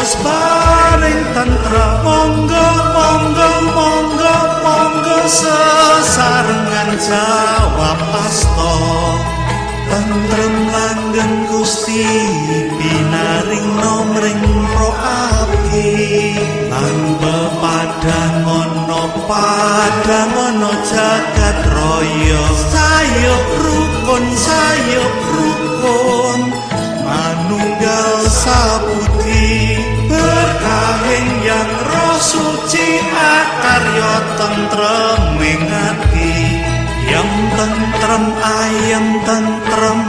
Kristus paring tentrem. Monggo monggo monggo monggo sesarengan jawab asta. Tentrem langgeng Gusti pinaring nomring pro abdi. Lan pepadang ana padang ana jagat raya. Sayup rukun sayup rukun manunggal sabudi. Berkahing yang Roh Suci akarya tentrem ing ati. Yang tentrem ayem tentrem,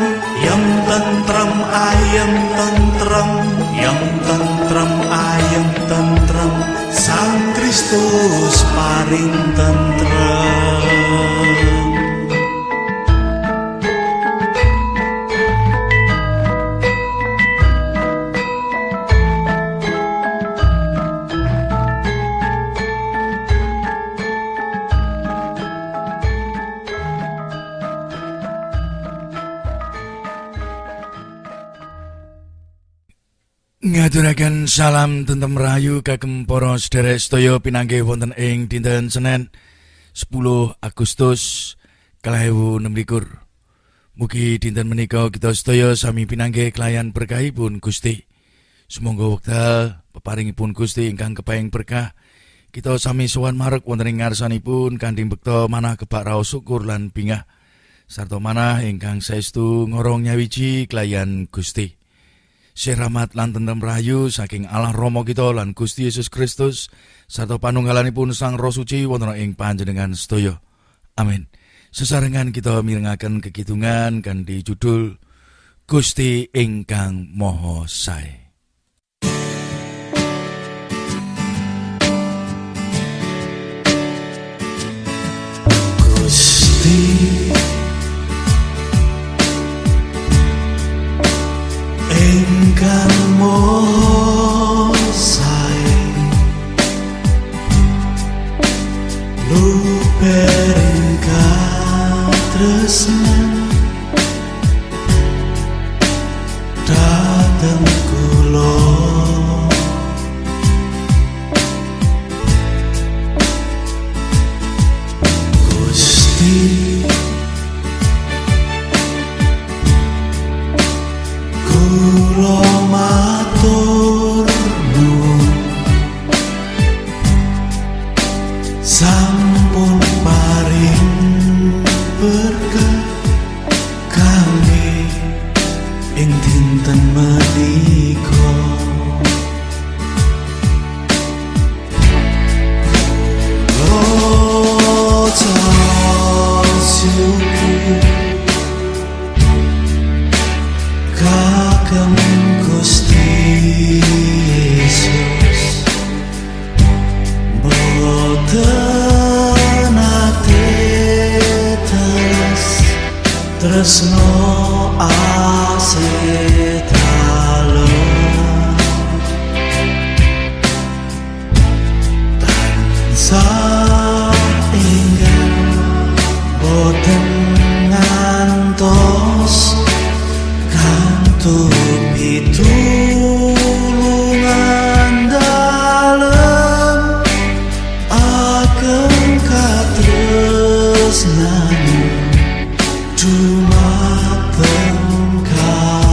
yang tentrem ayem tentrem, yang tentrem ayem tentrem, Sang Kristus paring tentrem. Ngaturaken salam tentrem rahayu kagem para sedherek sedaya pinanggih wonten ing dinten Senin 10 Agustus 2026. Mugi dinten menika kita sedaya sami pinanggih kelayan berkahipun Gusti. Sumangga wekdal peparingipun Gusti ingkang kepaing berkah kita sami sowan marek wonten ing ngarsanipun kanthi bekta manah kebak raos syukur lan bingah sarta manah ingkang saestu ngorong nyawiji kelayan Gusti. Sih rahmat lan tentrem rahayu saking Allah Rama kita lan Gusti Yesus Kristus sarta panunggalanipun Sang Roh Suci wonten ing panjenengan sedaya. Amin. Sesarengan kita mirengaken kekidungan kanthi judul Gusti ingkang Maha Sae. Gusti ingkang Maha Sae, lubering katresnan dhateng kula. Gusti kula matur nuwun sampun paring berkah kangge ing dinten menika. Kula syukur kagem Gusti Yesus, boten nate teles tresno asih dalem tansah enggal boten ngantos kantu pitulungan dalem ageng katresnan dumateng kawula.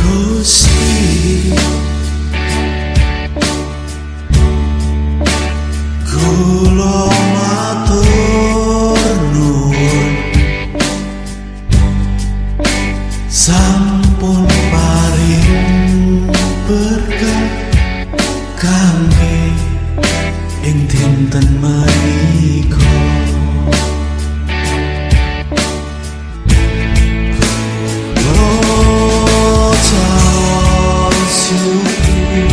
Gusti kula matur nuwun sampun paring berkah kangge ing dinten menika. Kula syukur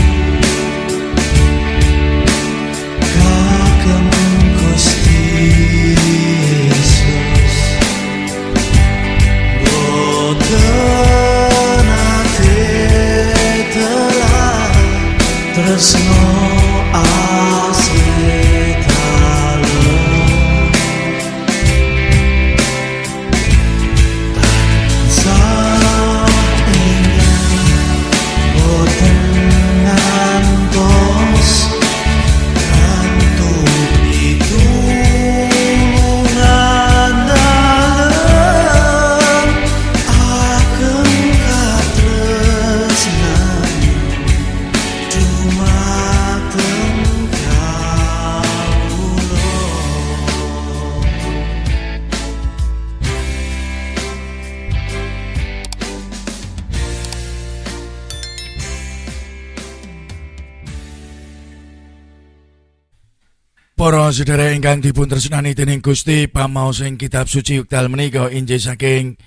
Para sedherek ingkang dipun tresnani dening Gusti, pamaos ing kitab suci wekdal menika injih saking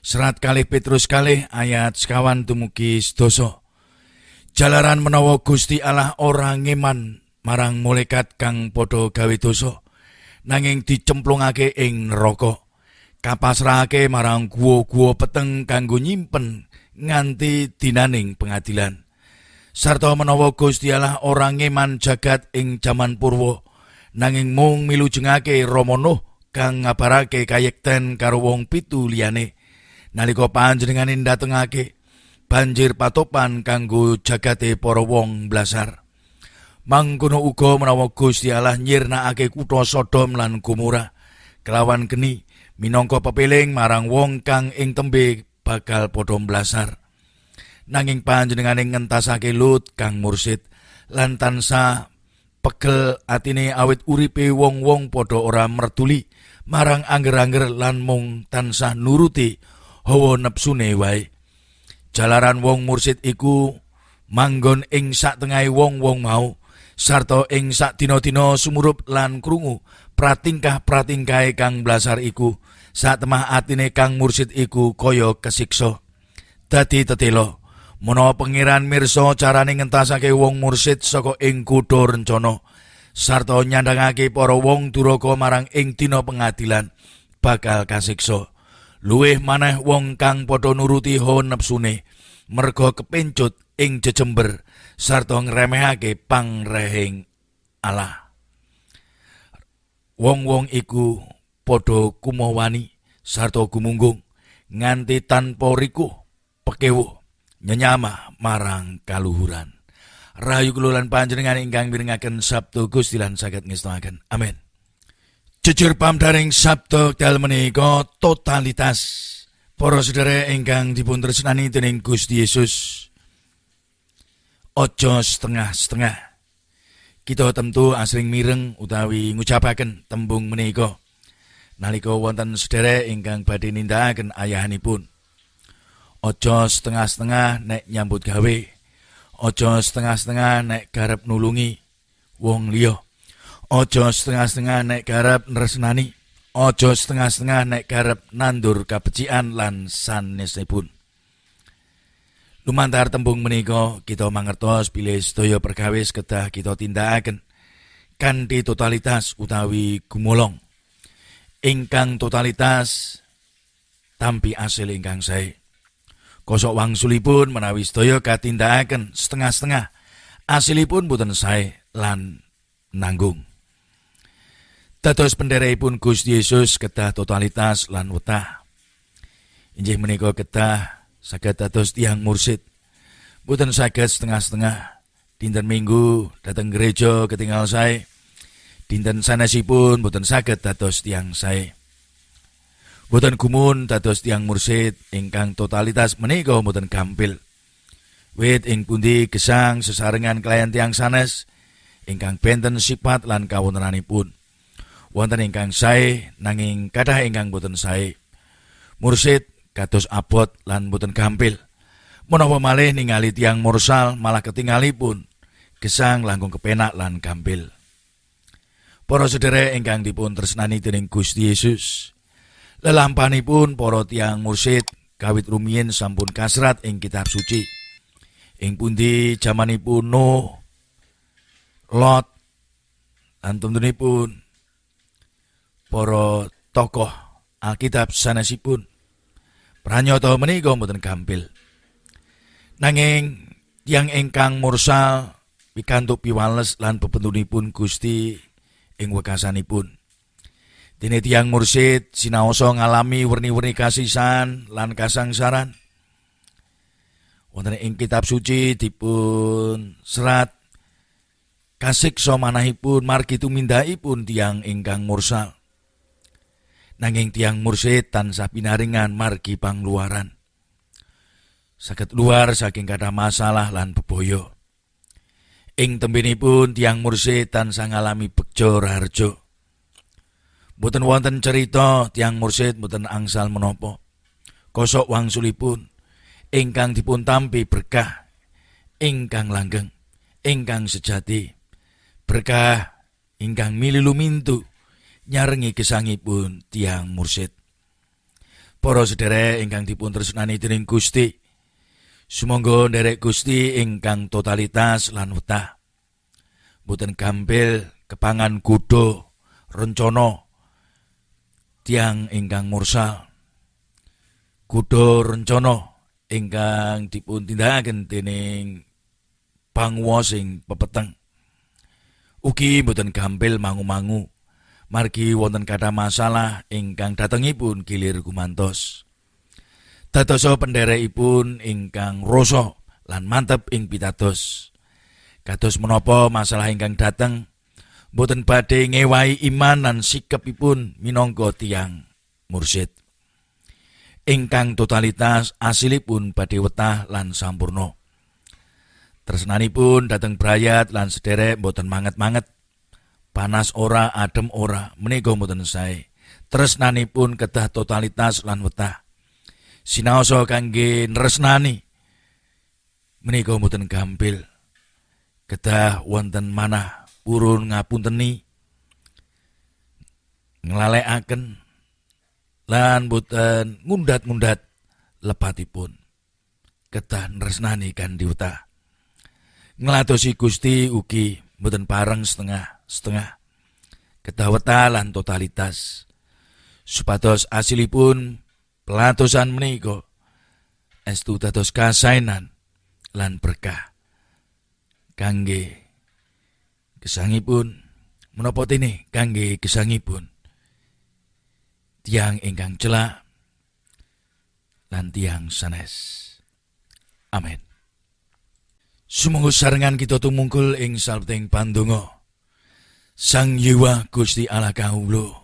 serat 2 Petrus 2 ayat 9 dumugi 10. Jalaran menawa Gusti Allah ora ngeman marang malaikat kang padha gawe dosa, nanging dicemplungake ing neraka, kapasrahake marang guwa-guwa peteng kanggo nyimpen nganti dinaning pengadilan. Sarta menawa Gusti Allah ora ngeman jagat ing jaman purwa, nanging mung milujengake Rama Nuh kang ngabarake kayekten karo wong pitu liyane nalika panjenengane ndatengake banjir patopan kanggo jagate para wong blasar. Mangkono uga menawa Gusti Allah nyirnakake kutha Sodom lan Gomora kelawan geni minangka pepeling marang wong kang ing tembe bakal padha blasar. Nanging panjenengane ngentasake Lut kang mursid lan tansah pegel atine awit uripe wong-wong padha ora merduli marang angger-angger lan mung tansah nuruti hawa nepsune wae. Jalaran wong mursid iku manggon ing satengahe wong-wong mau sarta ing sak dina-dina sumurup lan krungu pratingkah-pratingkahe kang blasar iku, satemah atine kang mursid iku kaya kesiksa. Dadi tetela menawa Pangeran mirsa carane ngentasake wong mursid saka ing kutha rencana sarta nyandhangake para wong duraka marang ing dina pengadilan bakal kasiksa. Luwih maneh wong kang padha nuruti hawa nepsune merga kepencut ing jejember sarta ngremehake pangrehing Allah. Wong-wong iku padha kumawani sarta gumunggung nganti tanpa rikuh pekewuh nyenyamah marang kaluhuran. Rahayu kula lan panjenengan ingkang mirengaken Sabtu Gusti lan saged ngestoaken. Amin. Jujur pamdaring Sabtu dal menika totalitas. Para sedherek ingkang dipun tresnani dening Gusti Yesus, aja setengah-setengah. Kita tentu asring mireng utawi ngucapaken tembung menika nalika wonten sedherek ingkang badhe nindakaken ayahanipun. Aja setengah-setengah nek nyambut gawe. Aja setengah-setengah nek garep nulungi wong liya. Aja setengah-setengah nek garep nresnani. Aja setengah-setengah nek garep nandur kabecikan lan sanesipun. Lumantar tembung menika kita mangertos bilih sedaya perkawis kedah kita tindakaken kanthi totalitas utawi gumolong. Ingkang totalitas tampi asil ingkang sae. Kosok wangsulipun menawi sedaya katindakaken setengah-setengah, asilipun boten sae lan nanggung. Dados penderekipun Gusti Yesus kedah totalitas lan wetah. Inggih menika kedah saged dados tiyang mursid. Boten saged setengah-setengah. Dinten Minggu dateng gereja ketinggal sae. Dinten sanesipun boten saged dados tiyang sae. Boten gumun dados tiyang mursid ingkang totalitas menika boten gampil. Wit ing pundi gesang sesarengan kalayan tiyang sanes ingkang benten sifat lan kawontenanipun. Wonten ingkang sae nanging kathah ingkang boten sae. Mursid kados abot lan boten gampil. Menawa malih ningali tiyang mursal malah ketingalipun gesang langkung kepenak lan gampil. Para sedherek ingkang dipun tresnani dening Gusti Yesus, lelampanipun para tiyang mursid kawit rumiyin sampun kasrat ing kitab suci. Ing pundi jamanipun Nuh, Lot, lan tentunipun para tokoh Alkitab sanesipun pranyata menika mboten gampil. Nanging tiyang ingkang mursal pikantuk piwales lan bebentunipun Gusti ing wekasanipun. Dene tiyang mursid sinaosa ngalami werni-werni kasisan lan kasangsaran. Wonten ing kitab suci dipun serat kasiksa manahipun margi tumindakipun tiyang ingkang mursal. Nanging tiyang mursid tansah pinaringan margi pangluaran. Saged luar saking kathah masalah lan bebaya. Ing tembenipun tiyang mursid tansah ngalami begja raharja. Mboten wonten cerita tiyang mursid mboten angsal menapa. Kosok wangsulipun ingkang dipun tampi berkah ingkang langgeng, ingkang sejati. Berkah ingkang mili lumintu nyarengi gesangipun tiyang mursid. Para sederek ingkang dipun tresnani dening Gusti, sumangga nderek Gusti ingkang totalitas lan wetah. Mboten gampil kepangan godha rencana tiyang ingkang mursal. Godha rencana ingkang dipun tindakaken dening panguwasa sing pepeteng. Ugi mboten gampil mangu-mangu margi wonten kathah masalah ingkang datengipun gilir gumantos. Dadosa penderekipun ingkang rasa lan mantep ing pitados. Kados menapa masalah ingkang dateng mboten badhe ngewahi iman lan sikepipun minangka tiyang mursid. Ingkang totalitas asilipun badhe wetah lan sampurna. Tresnanipun dhateng brayat lan sederek mboten manget-manget. Panas ora, adem ora, menika mboten sae. Tresnanipun kedah totalitas lan wetah. Sinaosa kangge nresnani menika mboten gampil. Kedah wonten manah purun ngapunteni, nglalekaken lan mboten ngundat-ngundat lepatipun. Kedah nresnani kanthi wetah. Ngladosi Gusti ugi mboten pareng setengah-setengah. Kedah wetah lan totalitas. Supados asilipun pelatosan menika estu dados kasainan lan berkah kangge gesangipun menapa tene kangge gesangipun tiyang ingkang celak lan tiyang sanes. Amin. Sumangga sarengan kita tumungkul ing salebeting pandonga. Sang Yewa Gusti Allah kawula,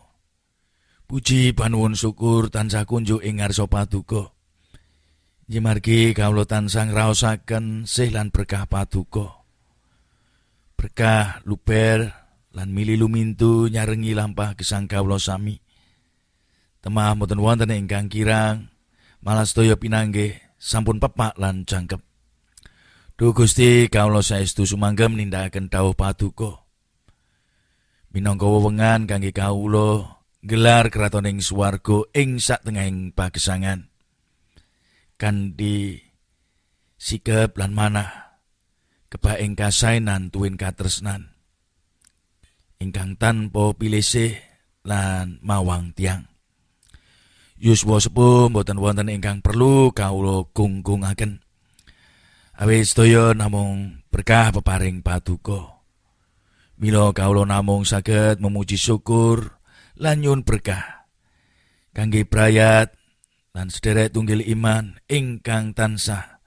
puji panuwun syukur tansah kunjuk ing ngarsa paduka. Nyimargi kawula tansah ngraosaken sih lan berkah paduka. Berkah luber lan mili lumintu nyarengi lampah gesang kawula sami. Temah mboten wonten ingkang kirang, malah sedaya pinanggih sampun pepak lan jangkep. Duh Gusti, kawula saestu sumanggem nindakaken dawuh paduka. Minangka wewengan kangge kawula gelar kratoning swarga ing satengahing pagesangan. Kanthi sikep lan manah kebak ing kasainan tuwin katresnan ingkang tanpa pilisih lan mawang tiyang. Yuswa sepuh mboten wonten ingkang perlu kawula gunggungaken. Awit sedaya namung berkah peparing paduka. Mila kawula namung saged memuji syukur lan nyuwun berkah kangge brayat lan sederek tunggil iman ingkang tansah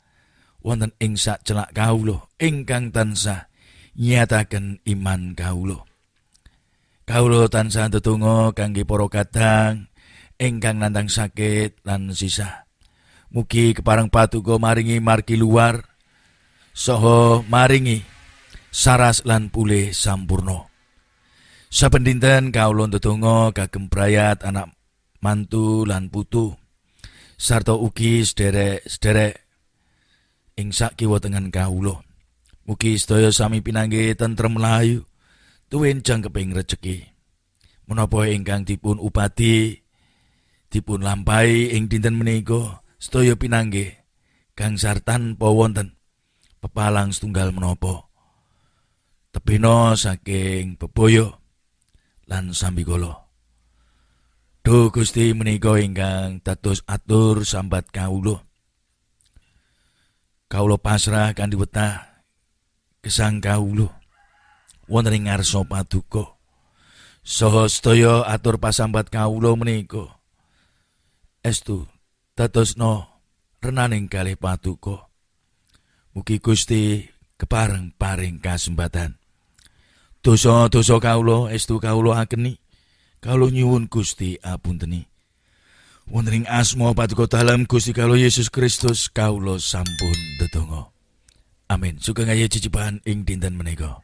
wonten ing sak celak kawula, ingkang tansah nyataken iman kawula. Kawula tansah ndedonga kangge para kadang ingkang nandhang sakit lan sisah. Mugi kepareng paduka maringi margi luar saha maringi saras lan pulih sampurna. Saben dinten kawula ndedonga kagem brayat anak mantu lan putu sarta ugi sederek-sederek ing sak kiwa tengen kawula. Mugi sedaya sami pinanggih tentrem layu tuwin jangkeping rejeki. Menapa ingkang dipun upadi dipun lampahi ing dinten menika sedaya pinanggih gangsar tanpa wonten pepalang setunggal menapa. Tebena saking bebaya lan sambikala. Duh Gusti, menika ingkang dados atur sambat kawula. Kawula pasrah kanthi wetah gesang kawula wonten ing ngarsa paduka. Saha sedaya atur pasambat kawula menika estu dadosna renaning kalih paduka. Mugi Gusti kepareng paring kasempatan. Dosa-dosa kawula estu kawula akeni. Kawula nyuwun Gusti apunteni. Wonten ing asma paduka dalem Gusti kawula Yesus Kristus kawula sampun ndedonga. Amin. Sugeng aye cicipan ing dinten menika.